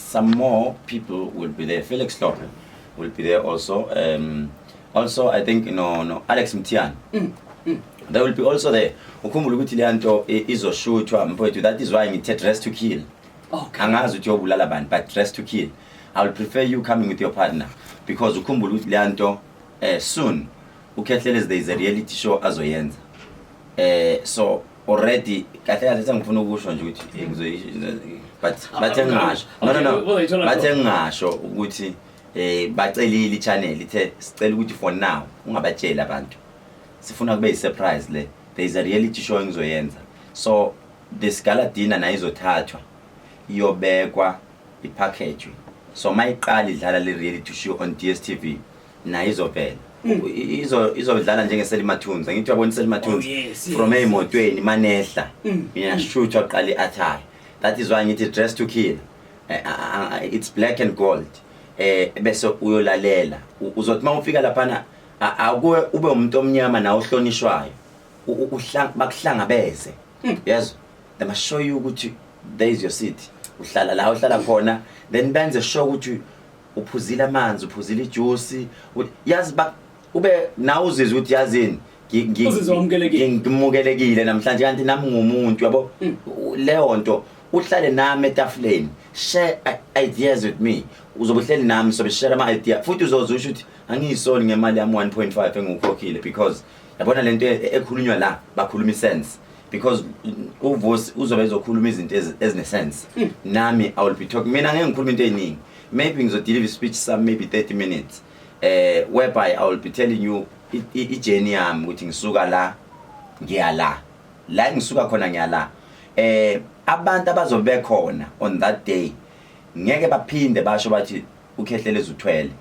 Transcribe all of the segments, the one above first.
Some more people will be there. Felix Hlophe will be there also. Also I think no Alex Mthiyane, they will be also there. Ukhumbule ukuthi leya nto izoshuthwa, mfowethu. That is why ngithe dress to kill. Angazi ukuthi uyobulala bani, but dress to kill. I will prefer you coming with your partner because ukhumbule ukuthi leya nto, soon uKhehlelezi, there is a reality show azoyenza. So already kahle kahle sengifuna ukusho nje ukuthi but bathe ngingasho, no, Uzoyithola. Bathe ngingasho ukuthi bacelile i-channel, ithe sicela ukuthi for now ungabatsheli abantu, sifuna kube yi-surprise le. There is a reality show engizoyenza, so this gala dinner nayo izothathwa, iyobekwa, ipackage. So mayiqala idlala le reality show on DStv, nayo izovela. Izodlala njengeselimathunzi, angithi uyabona iselimathunzi? Oh, yes. From ey'motweni manehla, mina shuthwa kuqala i-attire. That is why ngithi dress to kill. It's black and gold. Bese uyolalela. Uzothi uma ufika laphana, akuwe ube umuntu omnyama nawe ohlonishwayo. Bakuhlangabeze, yezwa? They must show you ukuthi there is your seat, uhlala la uhlala khona, then benze sure ukuthi uphuzile amanzi, uphuzile ijuice, yazi ba ube nawe uzizwe ukuthi yazini, Uzizwe wamukelekile. Ngimukelekile namhlanje, kanti nami ngumuntu, yabo? Leyo nto, uhlale nami etafuleni, share ideas with me. Uzobe uhleli nami, sobe share ama-idea, futhi uzoze usho ukuthi angiyisoli ngemali yami 1.5 engiwukhokhile, because yabona lento ekhulunywa la, bakhuluma isense, because uVusi uzobe ezokhuluma izinto ezine-sense. Nami I will be talking. Mina ngeke ngikhuluma into ey'ningi. Maybe ngizodeliver speech some maybe 30 minutes, whereby I will be telling you i-journey yami, ukuthi ngisuka la, ngiya la, la ngisuka khona ngiya la. Abantu abazobe khona on that day ngeke baphinde basho bathi uKhehlelezi uthwele.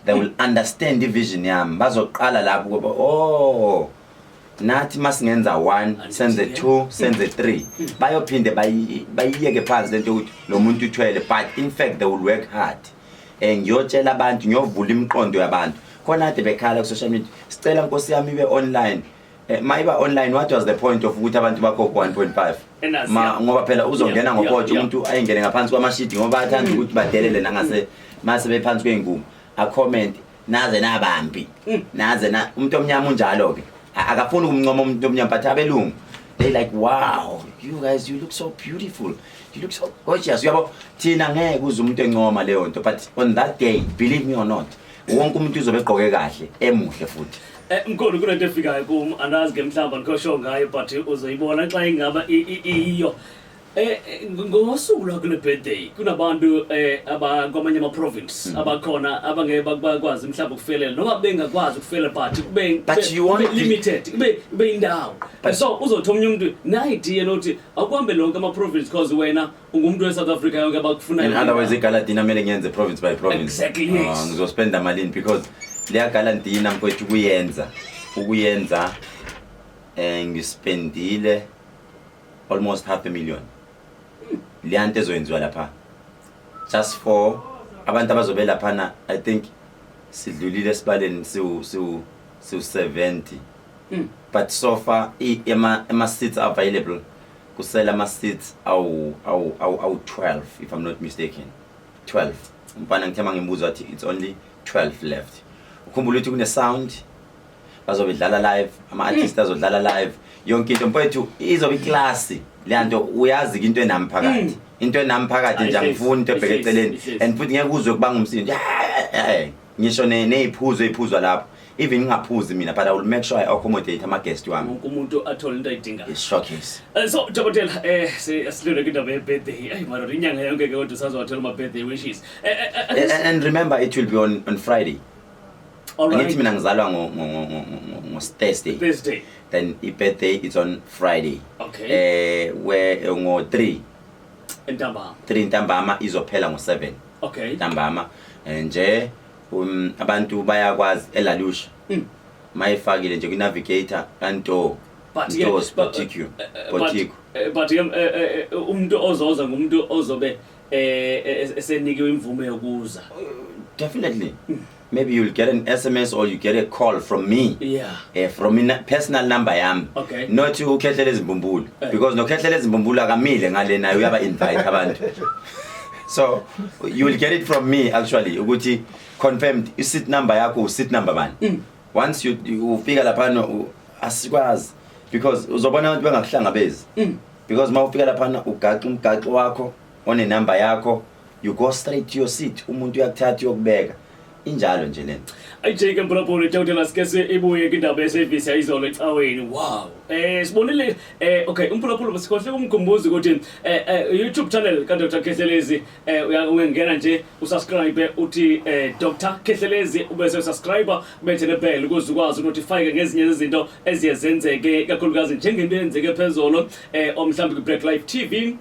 They will understand i-vision yami. Bazoqala lapho kuba, oh, nathi masingenza 1, senze 2, senze 3. Bayophinde bayiyeke phansi lento yokuthi lo muntu uthwele, but in fact they will work hard. Ngiyotshela abantu, ngiyovula imiqondo yabantu khona kade bekhala ku social media, sicela nkosi yami ibe online. Mayiba online, what was the point of ukuthi abantu bakhokhe 1.5? Enazi, Ma ngoba phela uzongena ngokotsha, umuntu ayingene ngaphansi kwamashidi, ngoba bayathanda ukuthi badelele nangase mase bephansi kwey'ngubo, acomment, naze nabambi, naze na umuntu omnyama unjalo ke. Akafuni ukumncoma umuntu omnyama, but abelungu, they like, "Wow, you guys, you look so beautiful, you look so gorgeous," uyabo? Thina ngeke uze umuntu encoma leyo nto, but on that day, believe me or not, wonke umuntu uzobe egqoke kahle, emuhle futhi. Mkhulu, kunento efikayo kum, andazi ke mhlawumbi andikho sure ngayo, but uzoyibona xa ingaba iyiyo. Ngosuku lwakho lwe-birthday kunabantu aba kwamanye ama-province abakhona abangeke bakwazi mhlawumbi ukufikelela, noma bengakwazi ukufikelela, but kube But you won't kube limited, kube indawo. So uzothi omnye umuntu na-idea nokuthi akuhambe lonke ama-province, because wena ungumuntu we-South Africa yonke abakufuna. In other words, igala dinner kumele ngiyenze province by province. Exactly, yes. Ah, ngizospenda malini? Because leya gala dinner, mfowethu, ukuyenza ngispendile almost half a million. Leya nto ezoyenziwa lapha just for abantu abazobe laphana, I think sidlulile esibaleni, siwu 70. But so far ema seats available, kusela ama seats awu 12, if I'm not mistaken, 12. Umfana ngithe mangimbuza wathi it's only 12 left. Ukhumbula ukuthi kune sound, bazobe dlala live, ama artists azodlala live, yonke into, mfowethu, izobe iclass leya nto. Uyazi ke into enami phakathi, into enami phakathi nje, angifuni into ebheke eceleni. And futhi ngeke uzwe kubanga umsindo, ngisho ney'phuzo ey'phuzwa lapho. Even ngingaphuzi mina, but I will make sure I accommodate ama-guest wami. Wonke umuntu athole into ayidingayo. I-showcase. So dokotela, sidlule kwindaba ye-birthday. Eyi madoda, inyanga yonke ke, kodwa usazowathola ama-birthday wishes. And remember, it will be on Friday. All right. Angithi mina ngizalwa ngo Thursday. Thursday. Then i-birthday is on Friday. Where ngo-3. Entambama. 3 ntambama, izophela ngo-7 ntambama. Nje abantu bayakwazi elalusha, mayifakile nje kwi-navigator kanto But Nto Spotiku. But, Spotiku. But ke umuntu ozoza ngumuntu ozobe esenikiwe imvume yokuza. Definitely. Maybe you'll get an SMS or you get a call from me, from ina personal number yami, not uKhehlele Izimbumbulu, because noKhehlele Izimbumbulu akamile ngale, naye uyaba invite abantu. So you will get it from me actually ukuthi confirmed i-seat number yakho, u-seat number bani. Once you ufika laphana, asikwazi because uzobona abantu bengakuhlangabezi, because uma ufika laphana ugaxa umgaxo wakho onenamba yakho, you go straight to your seat, umuntu uyakuthatha uyokubeka. Injalo nje lento. Ayi, Jake Mphulaphuli, Dr. Sike ibuye kwindaba yesevisi yayizolo ecaweni. Wow. Sibonile, okay, umphulaphuli, sikhohle kumkhumbuza ukuthi YouTube channel ka Dr. Khehlelezi, uyangena nje usubscribe, uthi Dr. Khehlelezi, ubese usubscribe, bethe nebell ukuze ukwazi unotify ngezinye izinto eziye zenzeke, kakhulukazi njengento eyenzeke phezolo omhlawumbe ku Black Life TV.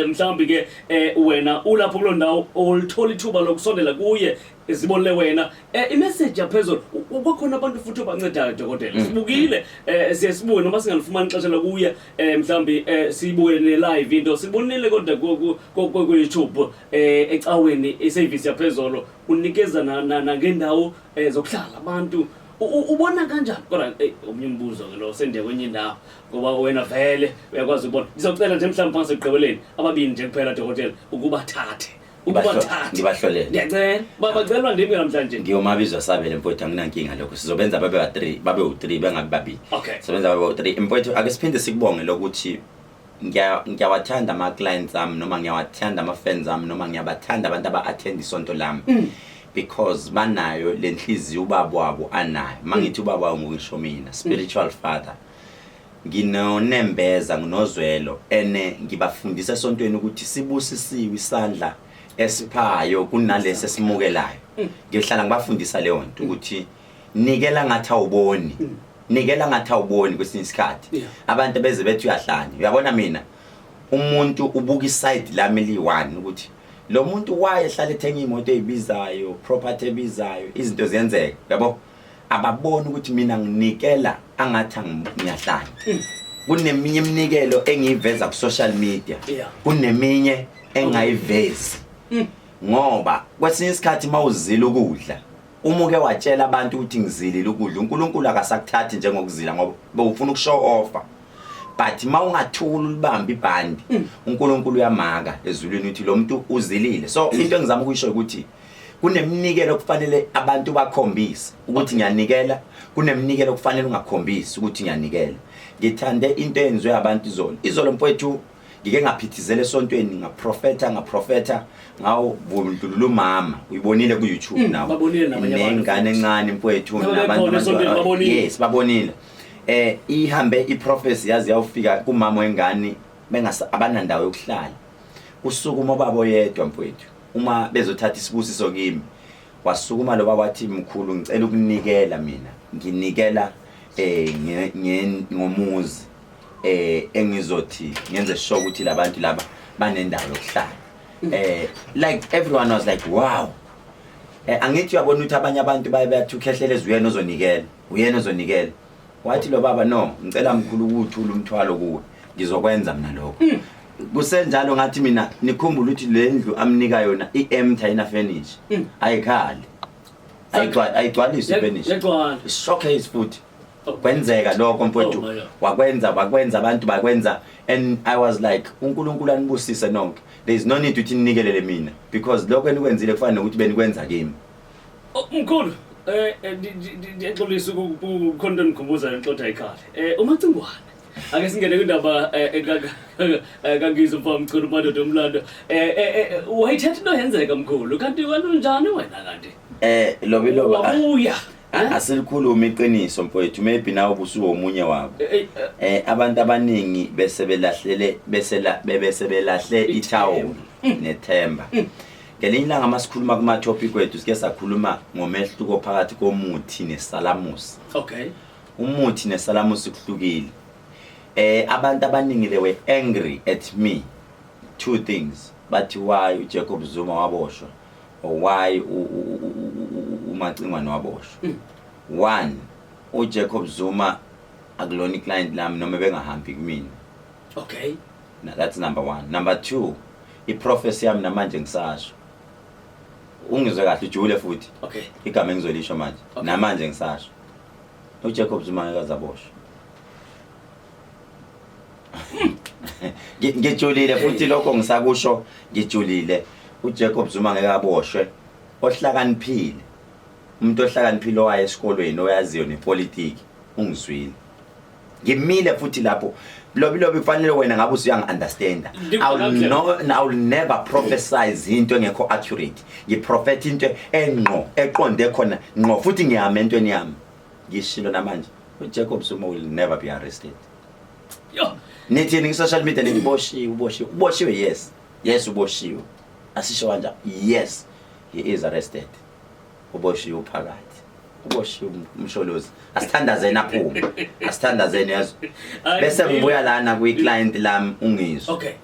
Mhlawumbi ke wena ulapho kuloo ndawo, ulithola ithuba lokusondela kuye, zibonele wena imessage yaphezulu. Kwakhona abantu futhi obancedayo, dokotela. Sibukile, siye sibuke noma singalifumani ixesha lokuya, mhlawumbi siyibuke ne-live into sibonile, kodwa ku-YouTube ecaweni iservice yaphezulu unikeza nangendawo zokuhlala abantu. Ubona kanjani kodwa? Omunye umbuzo ke lo, sendiya kwenye indawo ngoba wena vele uyakwazi ukubona. Ngizocela nje mhlawumbi phansi ekugqibeleni ababini nje kuphela, dokotela, ukubathathe ukubathathe. Ngibahlolele. Ndiyacela. Bacelwa ndim ke namhlanje. Ngiyomabizwa sabele, mfowethu, anginankinga lokho. Sizobenza babe ba-3, babe u-3, bengabi babili. Sizobenza babe u-3, mfowethu. Ake siphinde sikubonge lokuthi ngiyawathanda ama-clients ami, noma ngiyawathanda ama-fans ami, noma ngiyabathanda abantu aba-attend isonto lami, because banayo le nhliziyo ubaba wabo anayo. Uma ngithi ubaba wabo, ngisho mina, spiritual father, nginonembeza, nginozwelo, ene ngibafundisa esontweni ukuthi sibusisiwe isandla esiphayo kunalesi esimukelayo. Ngihlala ngibafundisa leyo nto ukuthi nikela ngathi awuboni, nikela ngathi awuboni. Kwesinye isikhathi abantu beze bethi uyahlanya. Uyabona, mina umuntu ubuka iside lami eliyi-one ukuthi lo muntu wayehlala ethenga iy'moto ey'bizayo, property ebizayo, izinto ziyenzeka, yabo. Ababoni ukuthi mina nginikela angathi ngiyahlanya. Kuneminye iminikelo engiyiveza ku-social media, kuneminye engayivezi, ngoba kwesinye isikhathi uma uzila ukudla, uma uke watshela abantu ukuthi ngizilile ukudla, uNkulunkulu akasakuthathi njengokuzila ngoba bewufuna ukushow offa. But uma ungathula ulibambe ibhandi, uNkulunkulu uyamaka ezulwini uthi lo muntu uzilile. So into engizama ukuyisho ukuthi kuneminikelo kufanele abantu bakhombise ukuthi ngiyanikela, kuneminikelo kufanele ungakhombisi ukuthi ngiyanikela. Ngithande into eyenziwe abantu izolo. Izolo, mfowethu, ngike ngaphithizela esontweni, ngaprofetha ngawuvundlulula umama, uyibonile ku-YouTube nawe. Babonile nabanye abantu nengane futhi. Encane, mfowethu. Laba nabantu bekhona esontweni babonile. Yes, babonile. Ihambe iprophecy yazi yawufika kumama wengane, bengasa abanandawo yokuhlala. Kusukuma ubaba oyedwa, mfowethu, uma bezothatha isibusiso kimi, wasukuma lo baba wathi, "Mkhulu, ngicela ukunikela, mina nginikela ngomuzi engizothi ngenze sure ukuthi labantu laba banendawo yokuhlala." Like everyone was like, "Wow." Angithi uyabona ukuthi abanye abantu baye bathi uKhehlelezi uyena ozonikela, uyena ozonikela. Wathi lo baba, "No, ngicela mkhulu ukuthula umthwalo kuwe, ngizokwenza mina lokho." Kusenjalo ngathi mina, nikhumbule ukuthi le ndlu amnika yona i-empty, ayina furniture, ayikhali, ayigcwaliswe ifurniture. Yagcwala. Showcase futhi kwenzeka lokho, mfowethu. Oh my God. Wakwenza, abantu bakwenza, and I was like, "UNkulunkulu anibusise nonke. There is no need ukuthi ninikelele mina because lokho enikwenzile kufana nokuthi benikwenza kimi." Oh, mkhulu, ndiyaxolisa ukukhona into endikhumbuzayo ngixotha ikhali. Umacingwane. Ake singene kwindaba kaNgizwe mfana mchunu, madoda omlando. Wayithetha into yenzeka, mkhulu. Kanti wena unjani wena kanti? Lobiloba. Wabuya. Asilikhuluma iqiniso, mfowethu, maybe nawe ubusuwomunye wabo. Abantu abaningi bese belahlele, bese la bese belahle ithawula nethemba. Ngelinye ilanga masikhuluma kuma topic wethu, sike sakhuluma ngomehluko phakathi komuthi nesalamusi. Umuthi nesalamusi kuhlukile. Abantu abaningi, they were angry at me, two things. Bathi why uJacob Zuma waboshwa or why uMacingwane waboshwa. One, uJacob Zuma akulona iclient lami noma bengahambi kumina. Now, that's number 1. Number 2, iprophecy yami namanje ngisasho. Ungizwe kahle, ujule futhi. Igama engizolisho manje. Namanje ngisasho. uJacob Zuma ngeke azaboshwa. Ngijulile futhi lokho ngisakusho, ngijulile. uJacob Zuma ngeke aboshwe. Ohlakaniphile, umuntu ohlakaniphile owaye esikolweni, oyaziyo nepolitiki, ungizwile. Ngimile futhi lapho, Lobi Lobi, kufanele wena ngabe usuyangi-understanda. No, I will never prophesize into engekho accurate. Ngiprofetha into engqo, eqonde khona ngqo, futhi ngiyama entweni yami. Ngishilo namanje, uJacob Zuma will never be arrested. Yo. Nithini ku-social media? Nithi uboshiwe, uboshiwe, uboshiwe. Yes, uboshiwe, asisho kanjalo. Yes, he is arrested, uboshiwe, uphakathi, uboshiwe uMsholozi. Asithandazeni aphume, asithandazeni, yazo. Bese ngibuya lana kwi-client lami, uNgizwe.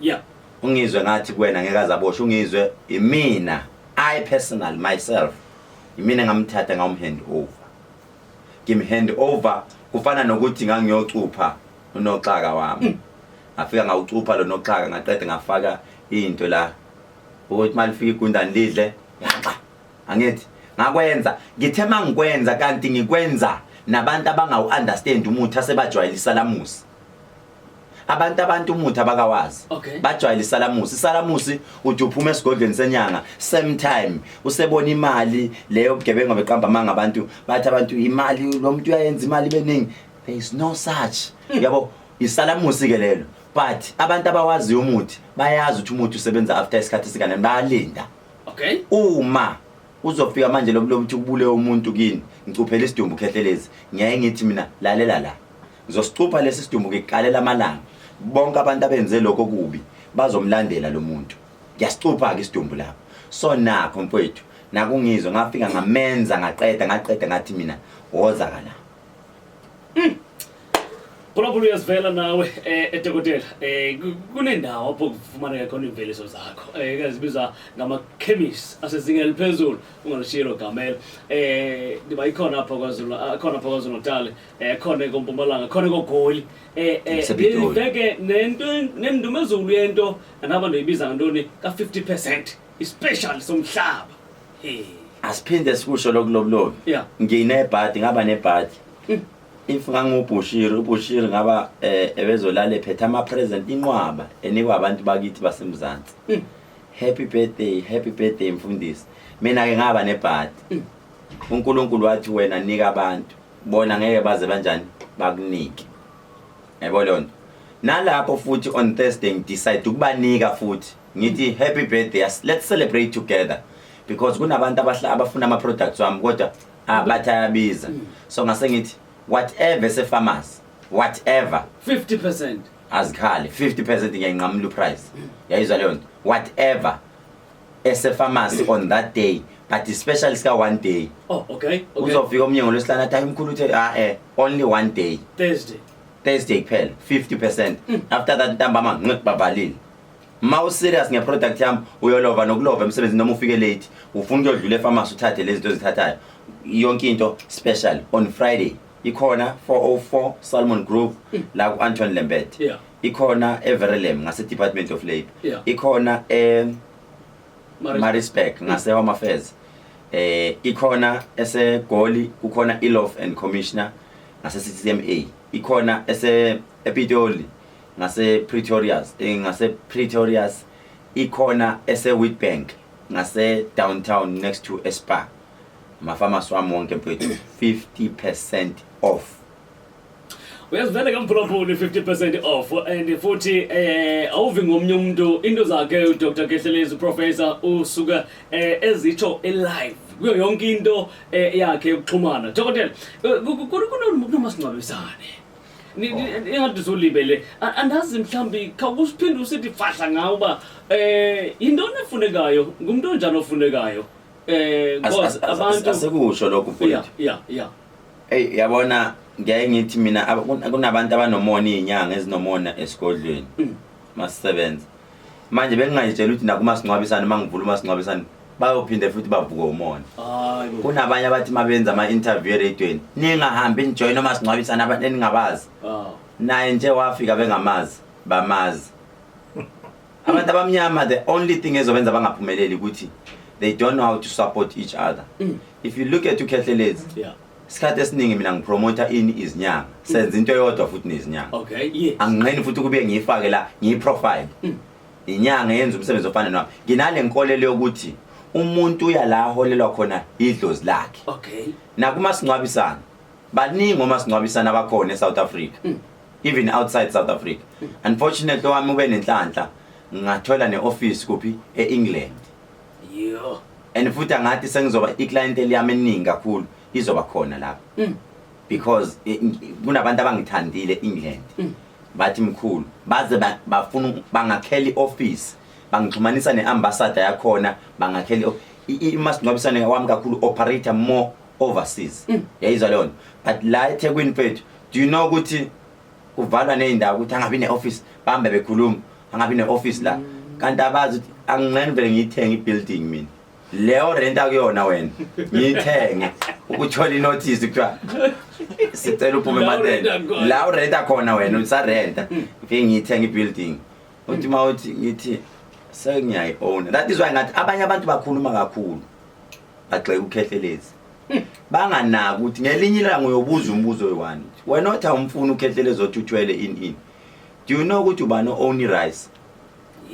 Ungizwe ngathi kuwena ngeke azaboshwe. Ungizwe imina, I personal myself, imina ngamthatha ngam-hand over. Ngim-hand over kufana nokuthi ngangiyocupha unoxaka wami, ngafika ngawucupha lo noxaka, ngaqeda ngafaka into la ukuthi malifika igundane lidle yaxa. Angithi ngakwenza, ngithe mangikwenza kanti ngikwenza nabantu abangawu-understand umuthi, asebajwayele isalamusi. Abantu umuthi abakawazi. Bajwayele isalamusi. Isalamusi uthi uphuma esigodlweni senyanga, same time usebona imali leyo bugebengu, beqamba amanga abantu, bathi abantu imali, lo muntu uyayenza imali beningi. There is no such, yabo, isalamusi ke lelo. But abantu abawaziyo umuthi bayazi ukuthi umuthi usebenza after isikhathi esikanani, bayalinda. Uma uzofika manje lo lokuthi kubule umuntu kini, ngicuphela isidumbu Khehlelezi, ngiyaye ngithi mina, lalela la, ngizosicupha lesi sidumbu, ngikukalela amalanga, bonke abantu abenze lokho kubi bazomlandela lo muntu. Ngiyasicupha-ke isidumbu lapho. So nakho mfowethu, nakungizwe ngafika ngamenza, ngaqeda, ngaqeda ngathi mina, woza kala. Phulaphula, uyazivela nawe, dokotela, kunendawo apho kufumaneka khona iimveliso zakho ezibizwa ngama-chemist asezingeni eliphezulu, ungalishiyi elo gamelo. Ndiba ikhona apha KwaZulu, khona apha KwaZulu Natal, khona ekompumalanga, khona ekoGoli. IsePitoli. Ndiveke nento nendumezulu yento andaba ndoyibiza ngantoni, ka-50% i-special somhlaba. Hey. Asiphinde sikusho lokhu, Lobulobi. Nginebhadi, ngaba nebhadi. If nganguBushiri, uBushiri ngaba ebezolala ephethe ama-present, inqwaba enikwa abantu bakithi baseMzansi. Happy birthday, happy birthday mfundisi. Mina-ke ngaba nebhadi. UNkulunkulu wathi wena nika abantu, bona ngeke baze banjani bakunike, yabo leyo nto. Nalapho futhi on Thursday ngidecide ukubanika futhi, ngithi happy birthday, yes, let's celebrate together, because kunabantu abafuna ama-products wami kodwa bathi ayabiza. So ngase ngithi whatever ese-pharmacy, whatever, 50%. Azikhali, 50%, ngiyayinqamula uprice, yayizwa leyo nto. Whatever ese-pharmacy on that day, but especially sika one day. Oh, okay. Uzofika omnye ngolwesihlanu athi, hayi mkhulu, uthe ah only one day. Thursday. Thursday kuphela, 50%. After that ntambama nqi, bavalile. Ma userious ngeproduct yami, uyolova nokulova emsebenzini noma ufike late, ufuna ukuyodlula efamasi uthathe lezi zinto ozithathayo. Yonke into special on Friday ikhona 404 Salmon Grove la ku-Anton Lembede. Ikhona eVerulam ngase-Department of Labour. Ikhona e Maritzburg ngase Home Affairs. Ikhona eseGoli, kukhona iLof and Commissioner ngase CCMA. Ikhona ese ePitoli ngase Pretorius, ngase Pretorius. Ikhona ese Witbank ngase downtown next to eSpar. Mafamasi wami wonke mfethu, 50% off. Uyazivela ke mphulaphuli, 50% off, and futhi awuvi ngomnye umuntu into zakhe uDr Kehlelezi, uprofessor, usuka ezitsho elive kuyo yonke into yakhe yokuxhumana. Dokotela, kunomasingcwabisane. Ingathi usulibele, andazi mhlawumbi khawusiphinde usithi fahla ngawo uba yintoni efunekayo, ngumntu onjani ofunekayo, because abantu Asekusho lokhu mfowethu. Hey, yabona, ngiyaye ngithi mina kunabantu abanomona, izinyanga ezinomona esigodlweni. Masisebenza. Manje bengingayitshela ukuthi nakumasingcwabisane, mangivula umasingcwabisane bayophinde futhi bavuke umona. Hayi bo. Kunabanye abathi mabenza ama-interview eradweni, ningahambi nijoyine umasingcwabisane abantu eningabazi. Naye nje wafika bengamazi, bamazi. Abantu abamnyama, the only thing ezobenza bangaphumeleli ukuthi they don't know how to support each other. If you look at uKhehlelezi, isikhathi esiningi mina ngipromota ini? Izinyanga. Senza into eyodwa futhi nezinyanga. Anginqeni futhi ukube ngiyifake la, ngiyiprofile. Inyanga yenza umsebenzi ofana nowami. Nginale nkolelo yokuthi umuntu uya la aholelwa khona idlozi lakhe. Nakumasingcwabisana, baningi omasingcwabisana abakhona eSouth Africa, even outside South Africa. Unfortunately wami ube nenhlanhla, ngathola ne-office kuphi? E-England. Yo. And futhi angathi sengizoba i-clientele yami eningi kakhulu izoba khona lapho, because kunabantu abangithandile e-England, bathi mkhulu, baze bafuna bangakhela i-office, bangixhumanisa ne-ambassador yakhona, bangakhela imasingcwabisane wami kakhulu operate more overseas. Yayizwa leyo nto? But la eThekwini mfethu, do you know ukuthi kuvalwa ney'ndawo ukuthi angabi ne-office? Bahambe bekhuluma angabi ne-office la, kanti abazi ukuthi angingeni vele ngiyithenge i-building mina, leyo renta kuyona wena ngiyithenge, ukuthola i-notice kuthiwa sicela uphume La emateni. urenta khona. La urenta khona wena usarenta, ngifike ngiyithenge i-building, uthi uma uthi ngithi sengiyayi-owna. That is why ngathi abanye abantu bakhuluma kakhulu, bagxeka uKhehlelezi, banganaki ukuthi ngelinye ilanga uyobuza umbuzo oyi-one. Wena othi awumfuni uKhehlelezi, othi uthwele in in, do you know ukuthi ubani o-own i-rice?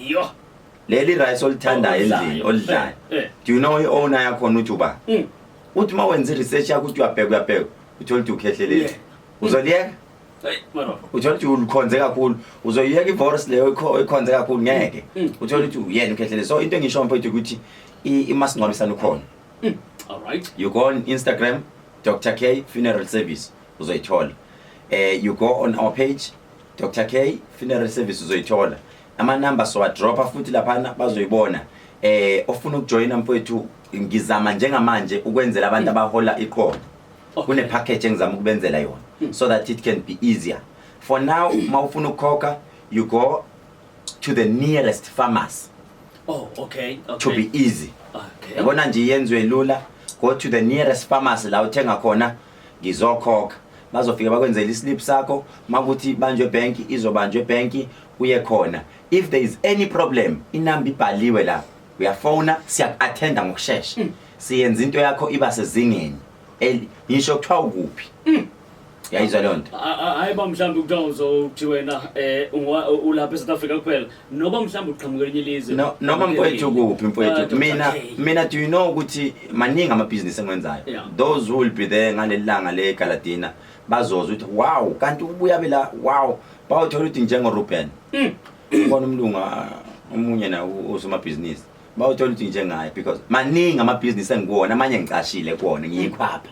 Yo. Leli rice olithandayo Olidlayo. endlini, olidlayo, do you know i-owner yakhona ukuthi uba? Uthi uma wenza i-research yakho, uthi uyabheka, uyabheka, uthole ukuthi uKhehlelezi. Uzoliyeka? Hey, mara. Uthole ukuthi ulikhonze kakhulu, uzoyiyeka ivoris leyo oyikhonze kakhulu? Ngeke. Uthole ukuthi uyena uKhehlelezi. So into engisho mfowethu ukuthi imasingcwabisane ukhona. All right. You go on Instagram, Dr K Funeral Service, uzoyithola. You go on our page, Dr K Funeral Service, uzoyithola. Amanamba sowadropa futhi laphana, bazoyibona. Ofuna ukujoyina mfowethu, ngizama njengamanje ukwenzela abantu abahola iqolo kune package engizama ukubenzela yona so that it can be easier. For now, uma ufuna ukukhokha, you go to the nearest pharmacy. Oh, okay. To be easy, yabona nje, yenziwe lula. Go to the nearest pharmacy la uthenga khona, ngizokhokha, bazofika bakwenzela islip sakho. Makuthi banjwe bank, izobanjwe bank, uye khona. If there is any problem, inamba ibhaliwe la, uyafona, siyaku-attenda ngokushesha, siyenza into yakho iba sezingeni ngisho kuthiwa ukuphi. Yayizwa leyo nto? Hayi ba, mhlawumbe kuthiwa uzothi wena ulapha eSouth Africa kuphela, noba mhlawumbe uqhamuka elinye ilizwe. No, noma mfowethu kuphi mfowethu. Ah, Dr. Mina, K. mina, do you know ukuthi maningi amabhizinisi engiwenzayo? Those who will be there ngaleli langa le gala dinner bazozwa ukuthi wow, kanti ubuya bela, wow, bawuthola ukuthi njengo-Ruben, ubona umlungu, ah, omunye na usomabhizinisi, bawuthola ukuthi njengaye, because maningi amabhizinisi engikuwona, amanye ngicashile kuwona, ngiyikhwapha,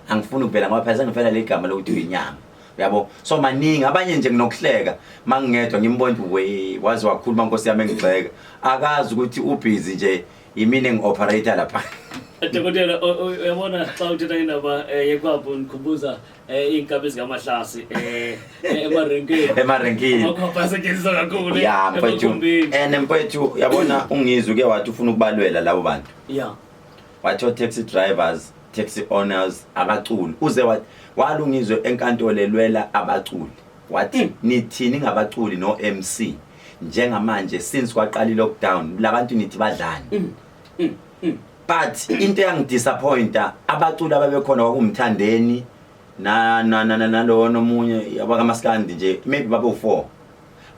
angifuni ukuvela ngoba phela sengifela leli gama lokuthi uyinyama, uyabo. So maningi abanye nje, nginokuhleka mangingedwa, ngimbona ukuthi we waze wakhuluma, nkosi yami, engigxeka, akazi ukuthi ubhizi nje, yimina engi-operate lapha. Dokotela, uyabona xa uthetha indaba yekwapho, ndikhumbuza iinkabi zikamahlasi emarenkeni. Emarenkini. Amakhwapha asetyenziswa kakhulu Ya mfethu. emakhumbini. And mfethu, uyabona, ungizwe uke wathi ufuna ukubalwela labo bantu, wathi o-taxi drivers, taxi owners, abaculi, uze wathi walungizwe enkantolo elwela abaculi, wathi nithini ngabaculi no-MC njengamanje since kwaqala i-lockdown, labantu nithi badlani? But into eyangidisappointa, abaculi ababekhona kwakuMthandeni na na na na nalona omunye abakamaskandi nje, maybe babe u4.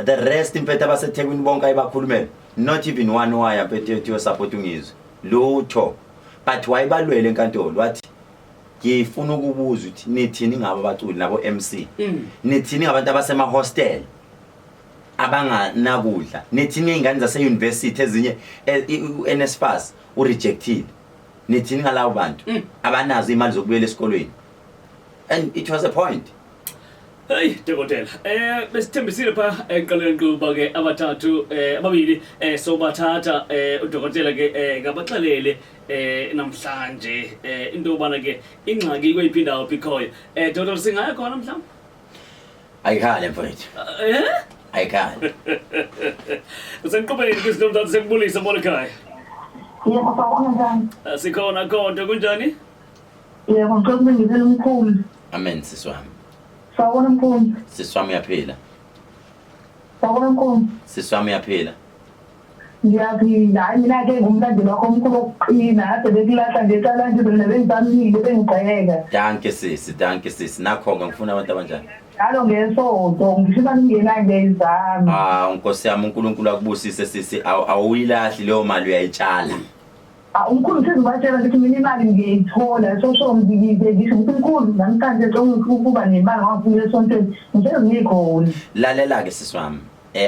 The rest mfethu abaseThekwini bonke ayibakhulumela, not even one waya mfethu ethi support uNgizwe, lutho. But wayebalwele enkantolo, wathi ngifuna ukubuza ukuthi nithini ngabo abaculi nabo MC, nithini ngabantu abasema hostel abanganakudla, nithini ngey'ngane zase-university ezinye u-NSFAS urejectile, nithini ngalabo bantu abanazo iy'mali zokubuyela esikolweni? And it was a point. Hey dokotela, besithembisile pha ekuqaleni kuba ke abathathu, ababili sobathatha, udokotela ke ngabaxelele namhlanje into yobana ke ingxaki kweyiphi indawo bikhoyo. Dokotela, singaya khona mhlawumbe? Ayikhale mfowethu. Eh? Ayikhale. Usenqubeni kwizinto mzansi, sekubulisa molo ekhaya. Yebo, sawubona, njani? Sikhona konto, kunjani? Yebo, ngicela ukubingelela umkhulu. Amen, sisi wami. Sawubona mkhulu. Sisi wami, uyaphila? Sawubona mkhulu. Sisi wami, uyaphila? Ngiyaphila. Hayi, mina-ke ngumlandeli wakho omkhulu wokuqina. Ade bekulahla nje cala nje, mina bengisamile bengigxeka. Dankie sisi, dankie sisi. Nakho-ke ngifuna abantu abanjani. Njalo ngesonto ngisho imali ingenayo ngiyayizama. Ah, Nkosi yami, uNkulunkulu akubusise sisi, awuyilahli leyo mali, uyayitshala. Ah, umkhulu, sizobatshela ukuthi mina imali ngiyayithola, so so ngiyize ngisho ukuthi mkhulu, namhlanje ukuba nemali ngafuna esontweni ngihlezi ngikhona. Lalela ke sisi wami.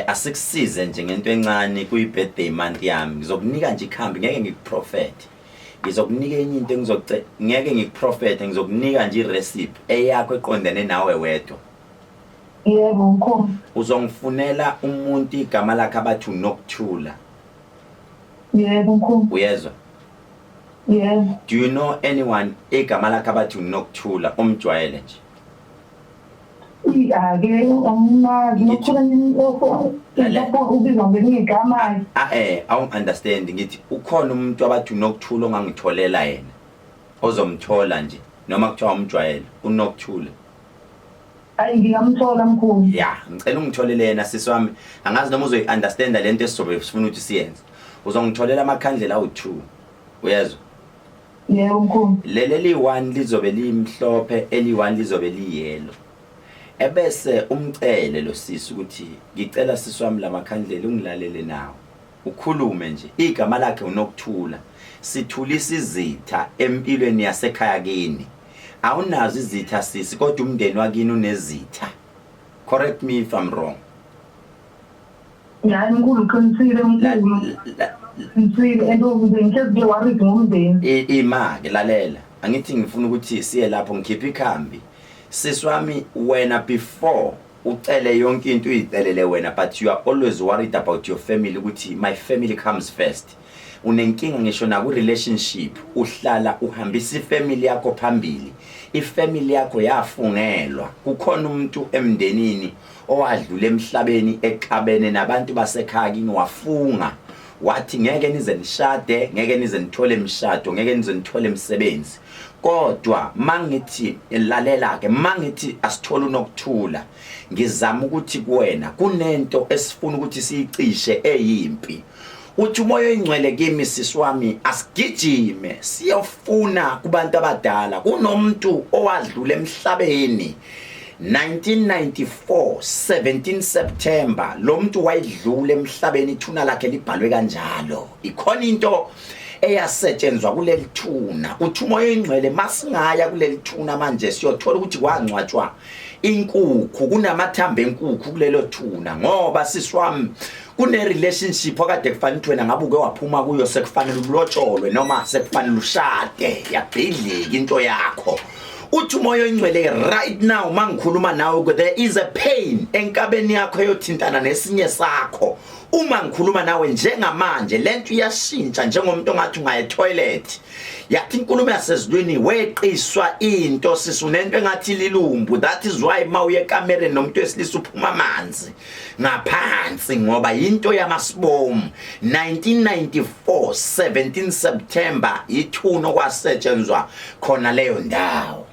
Asikusize nje ngento encane kuyi birthday month yami. Ngizokunika nje ikhambi, ngeke ngikuprofet. Ngizokunika enye into engizokuce, ngeke ngikuprofet, ngizokunika nje irecipe eyakho eqondene nawe wedwa. Yebo mkhulu. Uzongifunela umuntu igama lakhe abathi uNokuthula. Yebo mkhulu. Uyezwa? Yebo. Do you know anyone igama lakhe abathi uNokuthula, omjwayele nje? Ake angimazi Nokuthula, ubizwa ngelinye igama. Ah, awu understand, ngithi ukhona umuntu abathi uNokuthula ongangitholela yena, ozomthola nje noma kuthiwa umjwayele, uNokuthula? Hayi, ngingamthola mkhulu. Ya, ngicela ungitholele yena sisi wami. Angazi noma uzoyi-understanda lento esizobe sifuna ukuthi siyenze. Uzongitholela amakhandlela awu-2, uyezwa? Yebo mkhulu. Leli eliyi-1 lizobe limhlophe, eliyi-1 lizobe liyelo, ebese umcele lo sisi ukuthi ngicela sisi wami lamakhandlela ungilalele nawo, ukhulume nje igama lakhe uNokuthula. Sithulisa izitha empilweni yasekhaya kini. Awunazo izitha sisi, kodwa umndeni wakini unezitha. Correct me if I'm wrong. Hayi mkhulu, uqinisile mkhulu, qinisile, and ngihlezi ngi-worried ngomndeni. Ima-ke, lalela, angithi ngifuna ukuthi siye lapho ngikhiphe ikhambi sisi wami. Wena before ucele yonke into uyicelele wena, but you are always worried about your family, ukuthi my family comes first. Unenkinga ngisho naku-relationship, uhlala uhambisa ifamily yakho phambili. Ifamily yakho yafungelwa, kukhona umuntu emndenini owadlula emhlabeni exabene nabantu basekhaya kini, wafunga wathi ngeke nize nishade, ngeke nize nithole imishado, ngeke nize nithole imisebenzi. Kodwa mangithi lalela ke, mangithi asithole uNokuthula, ngizama ukuthi kuwena kunento esifuna ukuthi siyicishe eyimpi. Uthi uMoya oyiNgcwele kimi, sisi wami, asigijime siyofuna kubantu abadala. Kunomuntu owadlula emhlabeni 1994, 17 September. Lo muntu wayidlula emhlabeni, ithuna lakhe libhalwe kanjalo. Ikhona into eyasetshenzwa kuleli thuna. Uthi uMoya oyiNgcwele masingaya kuleli thuna manje siyothola ukuthi kwangcwatshwa inkukhu, kunamathambo enkukhu kulelo thuna, ngoba sisi wami kune relationship okade kufanele ukuthi wena ngabe uke waphuma kuyo, sekufanele ulotsholwe noma sekufanele ushade, yabhidlika into yakho. Uthi uMoya oyiNgcwele right now mangikhuluma nawe, there is a pain enkabeni yakho eyothintana nesinye sakho. Uma ngikhuluma nawe njengamanje, lento iyashintsha njengomuntu ongathi ungaya toilet. Yathi inkulumo yasezulwini weqiswa into sisi, unento engathi lilumbu. That is why mawuye ekamereni nomuntu wesilisa uphuma amanzi ngaphansi, ngoba into yamasibomu. 1994, 17 September, ithuna okwasetshenzwa khona leyo ndawo.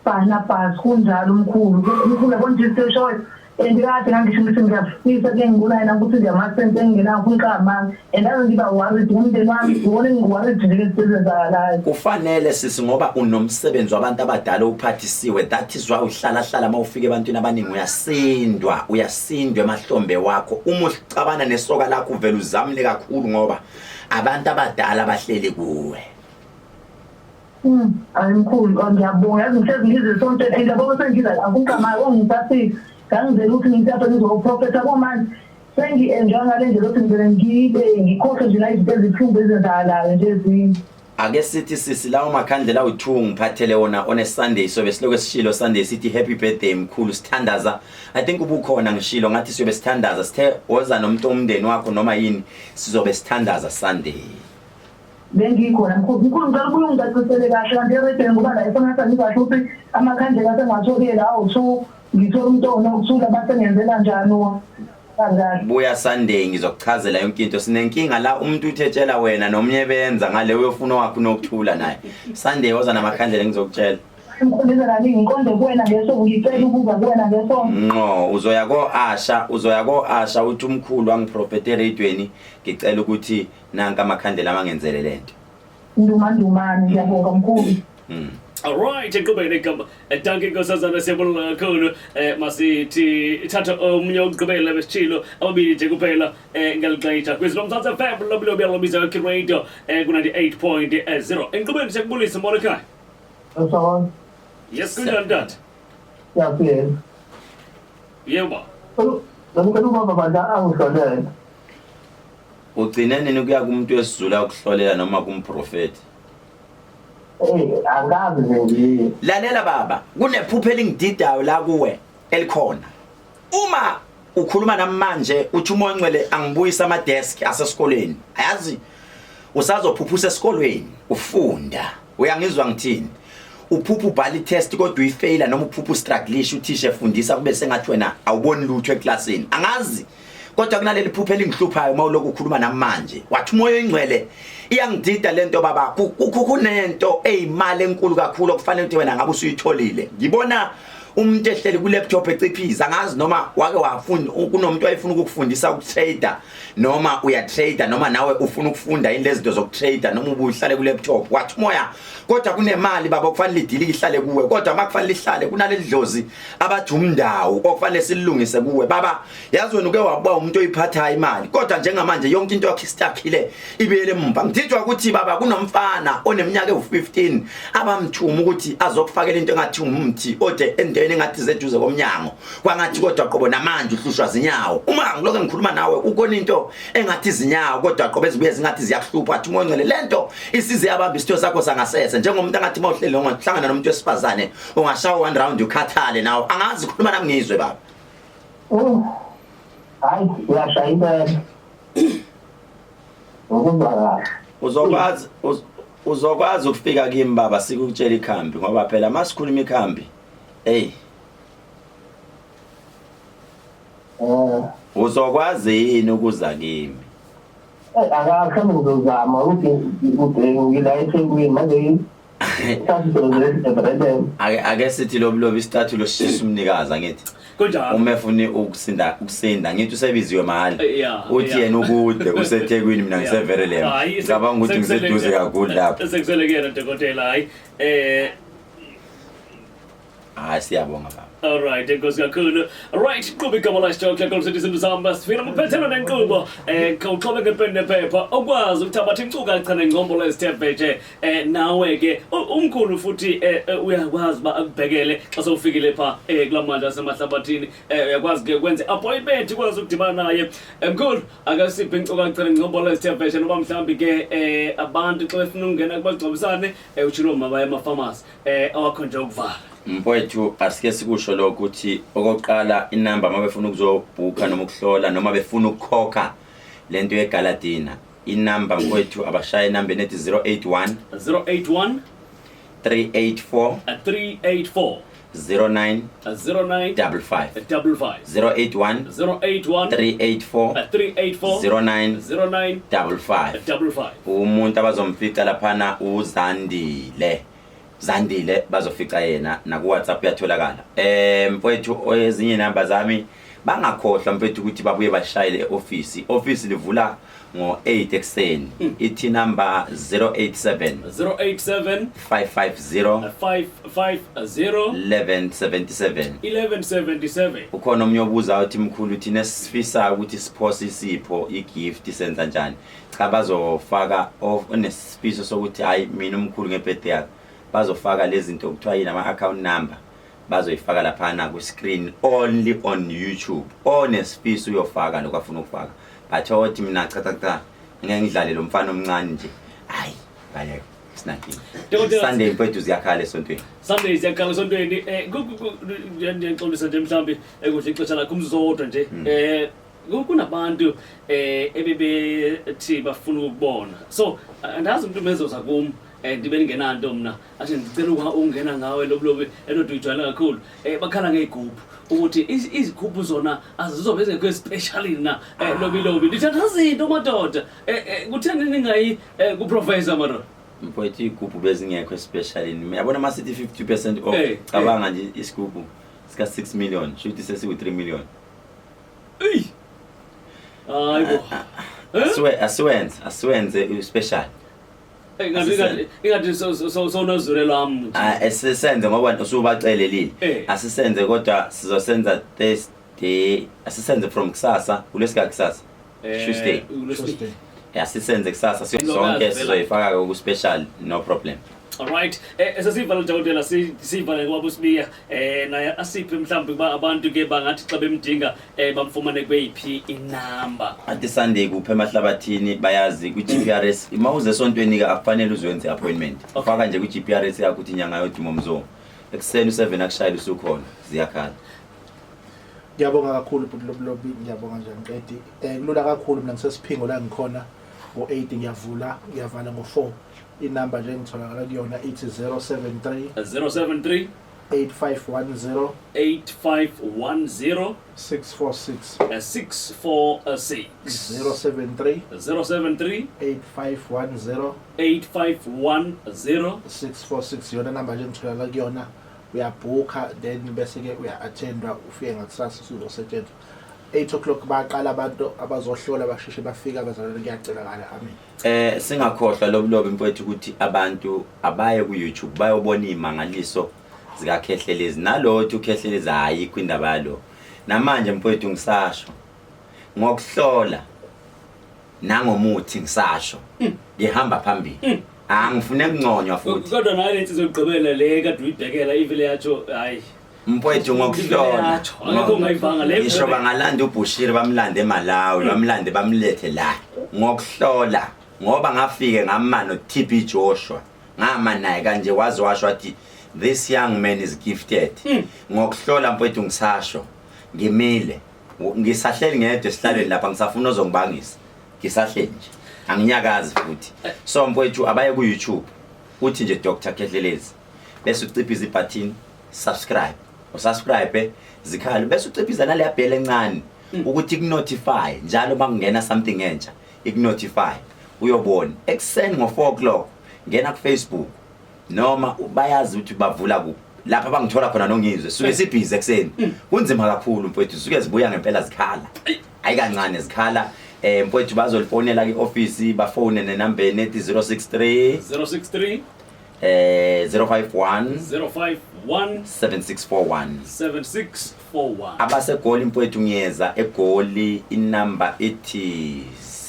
Bhana bhasi, kunjalo mkhulu. Mkhulu, yabona nje seshoyo and kade ngangisho ukuthi ngiyafisa ke ngibona yena ukuthi nje amasenti engingenawo umqamanga, and ave ngiba worried ngomndeni wami, ngibone ngi-worried nje ngezinto ezenzakalayo. Kufanele sisi, ngoba unomsebenzi wabantu abadala uphathisiwe. That is why uhlala hlala uma ufika ebantwini abaningi uyasindwa, uyasindwa emahlombe wakho. Uma ucabana nesoka lakho uvela uzamle kakhulu, ngoba abantu abadala bahleli kuwe. Hayi mkhulu, oh, ngiyabonga, yazi ngihlezi ngize esontweni and yabona sengiza akuqamayo ongisafika ngangizela ukuthi ngithathe ngizoprofetha komanje sengi-enjoy ngale ndlela ukuthi ngivele ngibe ngikhohlwe nje la izinto ezibuhlungu ezenzakalayo nje ezinye. Ake sithi sisi, lawo makhandlela awu-2 ngiphathele wona on a Sunday, sobe silokhu sishilo Sunday sithi happy birthday mkhulu, sithandaza. I think ubukhona ngishilo ngathi siyobe sithandaza, sithe woza nomuntu omndeni wakho noma yini, sizobe sithandaza Sunday. Bengikhona mkhulu. Mkhulu, ngicela ubuye ungicacisele kahle kanti eredweni, ngoba la esengathi angizasho ukuthi amakhandlela sengiwatholile awu-two, ngithola umuntu onokuthula base ngenzela njani wona kahle. Buya Sunday, ngizokuchazela yonke into. Sinenkinga la, umuntu uthe tshela wena nomunye benza ngale uyofuna wakho uNokuthula naye. Sunday woza namakhandlela, ngizokutshela. Mkhulu, kaningi ngiqonde kuwena ngeso, ngicela ukuza kuwena ngeso. Nqo, uzoya ko-Asha, uzoya ko-Asha, uthi umkhulu wangiprofete eradweni, ngicela ukuthi nanka amakhandlela amangenzele lento. Ndumandumane, ngiyabonga mkhulu. Alright, eqhubeke negama. Dankie nkosazana, siyabonga kakhulu. Masithi thatha omnye wokugqibela besitshilo ababili nje kuphela ngelixesha. Kwizwi loMzantsi FM lobulobi lobiza K Radio ku 98.0. Enkqubeni siyakubulisa, molo ekhaya. Sawubona. Yes, kunjani tata? Siyaphila. Yebo. Ngicela ubaba bandla angihlolele. Ugcine nini ukuya kumuntu wesiZulu akuhlolela noma kumprofeti? Hey, angazi nje ngiye. Lalela baba, kunephupho elingididayo la kuwe elikhona. Uma ukhuluma nami manje uthi uMoya oNgcwele angibuyisa ama desk asesikoleni. Ayazi usazophuphusa esikolweni ufunda. Uyangizwa ngithini? Uphupha ubhala i-test kodwa uyifeyila noma uphupha ustrugglisha uthisha efundisa kube sengathi wena awuboni lutho eklasini. Angazi kodwa kunaleli phupho elingihluphayo uma ulokhu ukhuluma nami manje. Wathi uMoya oNgcwele iyangidida lento baba, kunento eyimali enkulu kakhulu okufanele ukuthi wena ngabe usuyitholile. Ngibona umuntu ehleli ku laptop eciphiza, angazi noma wake wafunda kunomuntu wayefuna ukukufundisa ukutrader noma uyatrader noma nawe ufuna ukufunda yini lezi zinto zokutrader noma ubuhlale ku laptop. Wathi umoya kodwa kunemali baba okufanele idilike ihlale kuwe, kodwa makufanele ihlale kunaleli dlozi abathi umndawo okufanele silungise kuwe baba. Yazi wena uke wakuba umuntu oyiphathayo imali, kodwa njengamanje yonke into yakho istakhile ibuyele emumva. Ngididwa ukuthi baba kunomfana oneminyaka ewu-15 abamthuma ukuthi azokufakela into engathi umthi ode endaweni engathi zeduze komnyango, kwangathi kodwa qobo namanje uhlushwa zinyawo. Uma ngilokhu ngikhuluma nawe ukhona into engathi izinyawo kodwa qobo ezibuye zingathi ziyakuhlupha. Athi uMoya oNgcwele lento isize yabamba isitho sakho sangasese, njengomuntu angathi uma uhleli ungahlangana nomuntu wesifazane ungashawa one round ukhathale nawe. Angazi, khuluma nami ngizwe baba. Oh. Hayi, uyashaya impela. Ngokuzwa kahle. Uzokwazi uzokwazi ukufika kimi baba sikutshela ikhambi, ngoba phela masikhuluma ikhambi hey uzokwazi yini ukuza kimi? Akahle, ngizozama ukuthi ngila eThekwini manje. Ake sithi lobulobi isicathulo sishisa umnikazi, angithi? Kunjalo. Uma efuna ukusinda ukusinda, ngithi usebiziwe mahhala. Yeah, uthi yena ukude useThekwini, mina ngiseVerulam. Hayi, ngicabanga ukuthi ngiseduze kakhulu lapho. Sekusele kuyena dokotela, hayi. Hayi, siyabonga baba. Alright, enkosi kakhulu. Right, qhuba igama la Stock Yakho sithi izinto zihamba sifika amaphethelo nenqubo. Khawuxhobe ngepeni nephepha ukwazi ukuthabatha inkcukacha nengcombolo ezithe vetshe. Nawe ke umkhulu futhi uyakwazi uba akubhekele xa sewufikile pha kula mandla asemahlabathini. Uyakwazi ke ukwenza appointment ukwazi ukudibana naye. Mkhulu, akasiphe inkcukacha nengcombolo ezithe vetshe noba mhlawumbi ke abantu xa befuna ukungena kubagcwabisane utshilo mabaya emafamasi awakho nje ukuvala. Mfowethu, asike sikusho lokho ukuthi okokuqala inamba uma befuna ukuzobhukha noma ukuhlola noma befuna ukukhokha lento yegala dinner, inamba mfowethu abashaya inamba enethi 081 081 384 384 09 09 55. 55. 081 081 384 384 09 09 55. 55. Umuntu abazomfica laphana uZandile, Zandile bazofica yena naku WhatsApp uyatholakala. Mfowethu, ezinye inamba zami bangakhohlwa mfethu ukuthi babuye bashayele e-office. Office livula ngo-8 ekuseni. Ithi number 087 087 550 550 1177. 1177. Ukhona omunye obuza uthi, mkhulu, thina esifisa ukuthi siphose isipho igift senza njani? Cha, bazofaka onesifiso sokuthi hayi mina umkhulu ngebirthday yakhe, bazofaka lezi zinto kuthiwa yini, ama-account number bazoyifaka laphana ku-screen only on YouTube. Onesifiso uyofaka lokhu afuna ukufaka, but othi mina cha cha cha, ngeke ngidlale lo mfana omncane nje, hayi bayeke, sinankinga. Dokotela- Sunday mfethu ziyakhala esontweni. Sunday ziyakhala esontweni. Ndiyaxolisa nje mhlawumbi ekudla ixesha lakho umzuzu owodwa nje. Kunabantu ebebethi bafuna ukubona, so andazi umuntu mezoza kum ndibe ndingenanto mna, athi ndicela ungena ngawe lobulobi enodwa uyijwayele kakhulu. Bakhala ngey'gubhu ukuthi izigubhu zona azizobe zingekho especially na lobilobi. Ndithi andazinto madoda. Kutheni ningayi kuprofessor madoda? Mfowethu, iy'gubhu bezingekho especially, yabona uma sithi 50% off, cabanga nje isigubhu sika 6 million shuthi sesiwu 3 million. Eyi, hayi bo. Asiwenze asiwenze special. Ingathi sowunozule lwam nje. Ah, asisenze ngoba usubacelelile. Asisenze kodwa sizosenza Thursday, asisenze from kusasa, kulesika kusasa. Tuesday. Tuesday. Asisenze kusasa sonke sizoyifaka ku special, no problem. All right. Sesivala dokotela, sivale ngoba uSibiya naye asiphe mhlawumbe kuba abantu ke bangathi xa bemdinga bamfumane kweyiphi inamba. Athi Sunday kuphe emahlabathini bayazi ku GPRS. Uma uze esontweni ke akufanele uzenze appointment. Ufaka nje ku GPRS yakho ukuthi inyanga yodumo mzo. Ekuseni u7 akushayela usukhona ziyakhala. Ngiyabonga kakhulu bhuti Lobilobi, ngiyabonga nje ngiqedi. Kulula kakhulu mina ngisesiphingo la ngikhona ngo8 ngiyavula, ngiyavala ngo4. Inamba nje engitholakala kuyona ithi 073 073 8510 8510 646 646 073 073 8510 8510 646 yona namba nje engitholakala kuyona. Uyabhukha then bese ke uya-attendwa ufike ngakusasa usuzosetshenzwa. 8 o'clock baqala abantu abazohlola basheshe bafika abazalwane, kuyacelakala. Amen. Singakhohlwa Lobilobi mfowethu ukuthi abantu abaye ku YouTube bayobona imangaliso zikaKhehlelezi. Nalothu uKhehlelezi ayikho indaba yalo. Namanje mfowethu ngisasho ngokuhlola nangomuthi ngisasho ngihamba phambili. Angifune kunconywa futhi. Kodwa nayo lensizwa yokugqibela le kade uyibhekela ivele yatsho hayi. Mfowethu ngokuhlola. Akekho ongayivanga le. Ngisho bangalanda uBushiri bamlande eMalawi, bamlande bamlethe la ngokuhlola, ngoba ngafike ngama no TB Joshua, ngama naye kanje waze washo wathi this young man is gifted. Ngokuhlola mfowethu ngisasho ngimile, ngisahleli ngedwa esihlalweni lapha, ngisafuna ozongibangisa, ngisahleli nje anginyakazi futhi. So mfowethu abaye ku YouTube uthi nje Dr Khehlelezi, bese uciphiza ibutton subscribe, usubscribe zikhalo, bese uciphiza naleya bell encane ukuthi ikunotify njalo makungena something entsha, ikunotify uyobona ekuseni ngo4 o'clock. Ngena ku Facebook noma bayazi ukuthi bavula kuphi lapha bangithola khona nongizwe suke sibhizi ekuseni. Kunzima kakhulu mfowethu, suke zibuya ngempela zikhala, hayi kancane zikhala. Mfowethu bazolifonela ki-office, bafone nenamba enethi 063 063 051 051 7641. 7641. Abasegoli mfowethu, ngiyeza egoli, inamba ithi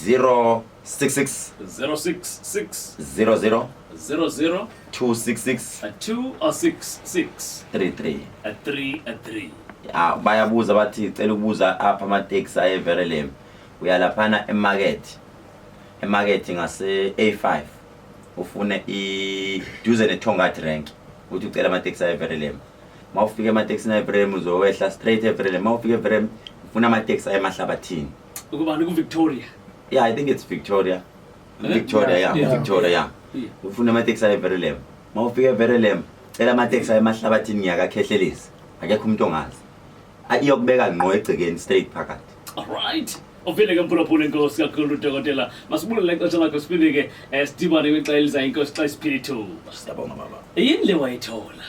066 066 00 00 266 266 33. 33. Ah, bayabuza bathi cela ukubuza apha amateksi aye Verulam. Uyalaphana emarket, emarket ngase A5, ufune i duze neThongathi rank, uthi ucela amateksi aye Verulam. Mawufika emateksini aye Verulam uzowehla straight eVerulam. Mawufika eVerulam ufuna amateksi aye emahlabathini. Ukubani, ku-Victoria? Yeah, I think it's Victoria. Eh? Victoria, yeah. Victoria, yeah. Ufuna amateksi aye Verulam. Mawufika eVerulam cela amateksi aye emahlabathini, ngiyakakhehlelezi, akekho umuntu ongazi. Iyokubeka ngqo egcekeni straight phakathi. Alright, uvile ke mphulaphula, inkosi kakhulu dokotela, masibulele ixesha lakho, siphinde ke sidibane kwixa elizayo, inkosi xa isiphile ithuba. Siyabonga baba. Yini le wayithola?